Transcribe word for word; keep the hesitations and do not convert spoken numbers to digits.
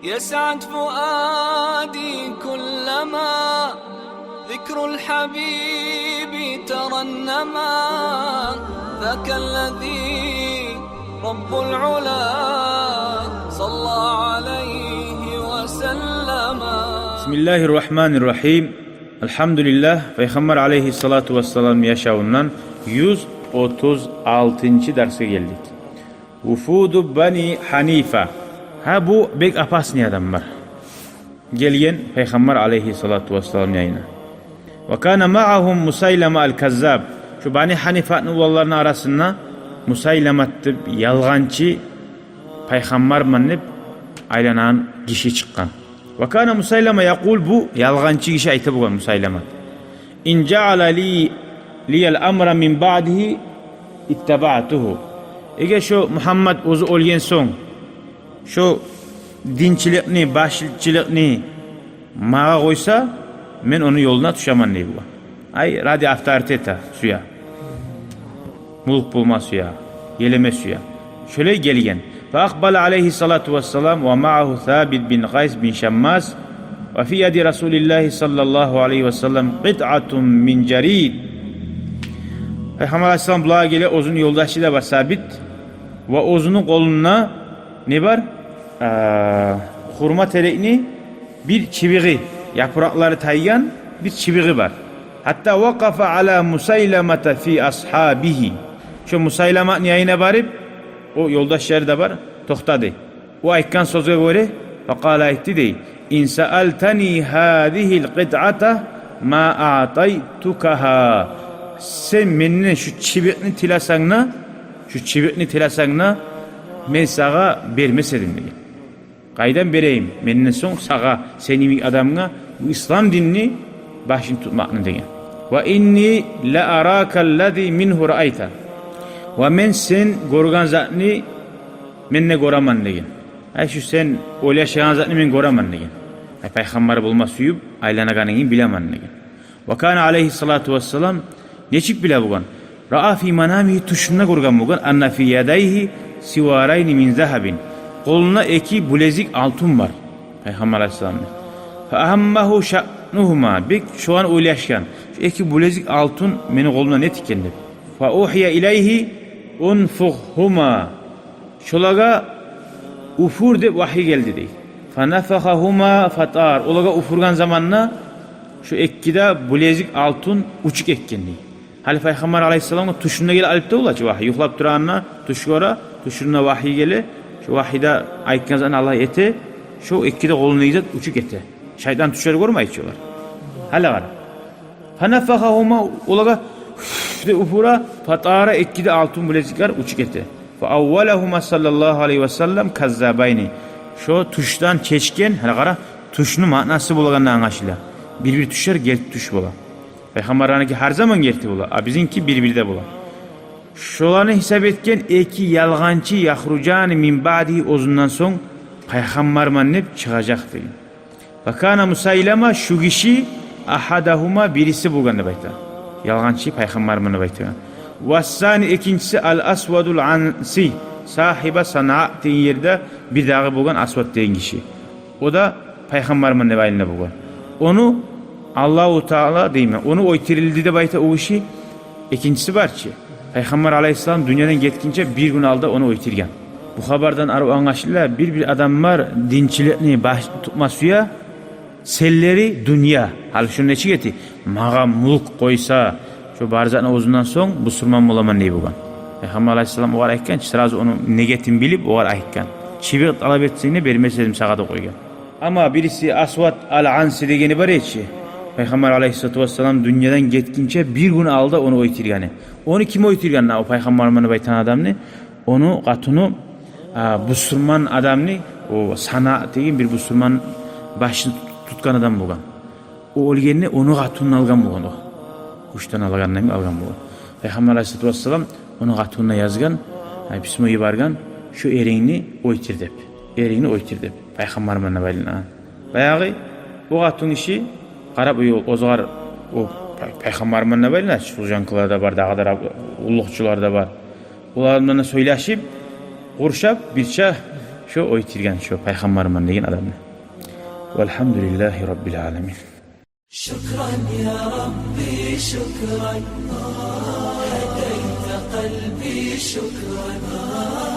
يسعد فؤادي كلما ذكر الحبيب ترنما، ذاك الذي رب العلا صلى عليه وسلم. بسم الله الرحمن الرحيم. Альхамдулиллах, Пайхаммар алейгьиссалату вассалам яшавундан юз отуз алтынчы дарсгъа гелдик. Вуфуду Бани Ханифа. Гьа, бу бек опасный адамлар гелген Пайхаммар алейгьиссалату вассалам янына. Ва кана маъагьум Мусайлама аль-Каззаб. Шу Бани Ханифатны уланларыны арасында Мусайламат деп ялгъанчы, пайхаммарман деп айланагъан гиши чыкъгъан. Ва кана Мусайлама якъул, бу ялгъанчы гиши айта болгъан, Мусайламат: «Ин жаъала ли, лиял амра мин баъдигьи иттабаътугьу». Эгер шо Мугьаммад оьзю оьлген сонг шо динчиликни, башчылыкъны магъа къойса, мен ону ёлуна тюшемен, дей болгъан. Ай, ради авторитета сюе. Мулк болма сюе, гелеме сюе. Шолай гелген. Фа акъбала алейгьиссалату вассалам ва маъагьу Сабит бин Къайс бин Шаммас, ва фи яди Расулиллагьи саллаллагьу алейгьи ва саллам къитъатун мин жарид. Пайхаммар алейгьиссалам булагъа геле, оьзюню ёлдашы да бар Сабит, ва оьзюню къолунда не бар? А, хурма терекни бир чыбыгъы, япыракълары тайгъан бир чыбыгъы бар. Гьатта вакъафа ала Мусайламата фи асгьабигьи. Шо Мусайламатны янына барып, о ёлдашлары да бар, токътады. О айтгъан сёзге гёре, факъала, айтды дей: «Ин саалтани гьазигьил къитъата ма аътайтукагьа». Сен менден шу чыбыкъны тилесенг де, шу чыбыкъны тилесенг де, мен сагъа бермес эдим, деген. Къайдан берейим менден сонг сагъа, сени йимик адамгъа бу ислам динни башын тутмакъны, деген. «Ва инни ла арака ллази мингьу раайта». Ва мен сен гёрген затны мен де гёремен, деген. Ай, шу сен ойлашагъан затны мен гёремен, деген. Ай, пайхаммар болма сююп айланагъанынгны билемен, деген. Ва кана алейгьиссалату вассалам нечик биле болгъан? Раа фи манамигьи, тюшюнде гёрген болгъан, анна фи ядайгьи сиварайни мин загьабин. Къолунда эки булезик алтын бар Пайхаммар алейгьиссаламны. Фа агьаммагьу шаънугьума, бек шогъар ойлашгъан. Шу эки булезик алтын мени къолумда не экен деп. Фа угьия илейгьи унфугьума. Шолагъа уфур деп вагьи гелди, дей. Фа нафагьагьума фатар. Олагъа уфургъан заманда шу эки де булезик алтын учуп гетген, дей. Гьали Пайхаммар алейгьиссаламгъа тюшюнде геле алып да бола чы вагьи. Юхлап турагъанда тюш гёре, тюшюнде вагьи геле. Шу вагьиде айтгъан затны Аллагь эте, шу эки де къолундагъы зат учуп гете. Шайтан тюшлер гёрмей чи олар. Гьали къара. Фа нафагьагьума, олагъа деп уфура, фатара, эки де алтын булезиклер учуп гете. Фа аввалагьума саллаллагьу алейгьи ва саллам каззабайни. Шо тюшден чечген, гьали къара, тюшню маънасы болагъандан англашыла. Бир-бир тюшлер герти тюш бола. Пайхаммарланыки гьар заман герти бола, а бизинки бир-бирде бола. Шоланы гьисап этген эки ялгъанчы, яхружани мин баъдигьи, оьзюнден сонг пайхаммарман деп чыгъажакъ деген. Ва кана Мусайлама, шу гиши, агьадагьума, бириси болгъан деп айта. Ялгъанчы, пайхаммарман деп айтагъан. Ва ссани, экинчиси, ал асвадул анси, сагьиба Санаа деген ерде бир дагъы болгъан Асвад деген гиши. О да пайхаммарман деп айлана болгъан. Ону Аллагьу Таала, деймен, ону оьлтюрюлдю деп айта о гиши. Экинчиси бар чы, Пайхаммар алейгьиссалам дюньядан гетгинче бир гюн алда ону оьлтюрген. Бу хабардан арив англашыла, бир-бир адамлар динчиликни баш тутма сюе, серлери дюнья. Гьали шуну нечик эте, магъа мулк къойса, шо бар затны оьзюнден сонг бусурман боламан дей болгъан. Пайхаммар алейгьиссалам огъар айтгъан чы, сразу ону негетин билип, огъар айтгъан. Чыбыкъ талап этсенг де, бермес эдим сагъа деп къойгъан. Амма бириси Асвад ал-Анси дегени бар эди чи, Пайхаммар алейгьиссалату вассалам дюньядан гетгинче бир гюн алда ону оьлтюргени. Ону ким оьлтюрген? О пайхаммарман деп айтагъан адамны, ону къатыны, а, бусурман адамны, о Санаа деген бир бусурман башчы тутгъан адам болгъан. О оьлгенде ону къатынын алгъан болгъан о. Гючден алгъандай алгъан болгъан. Пайхаммар алейгьиссалату вассалам ону къатынына язгъан, ай, письмо йиберген, шу эрингни оьлтюр деп. Эрингни оьлтюр деп. Пайхаммарман деп айланагъан. Баягъы о къатын гиши къарап, о, оьзюгер, о пай-, пайхаммарман деп айлана, служанкалар да бар, дагъы да раб-, къуллукъчулар да бар. Олар мунда сёйлешип, къуршап, бирче Шо оьйтюрген шо пайхаммарман деген адамны. Валгьамдулиллагьи раббил аламин. شكرا يا ربي، شكرا. هديت قلبي، شكرا.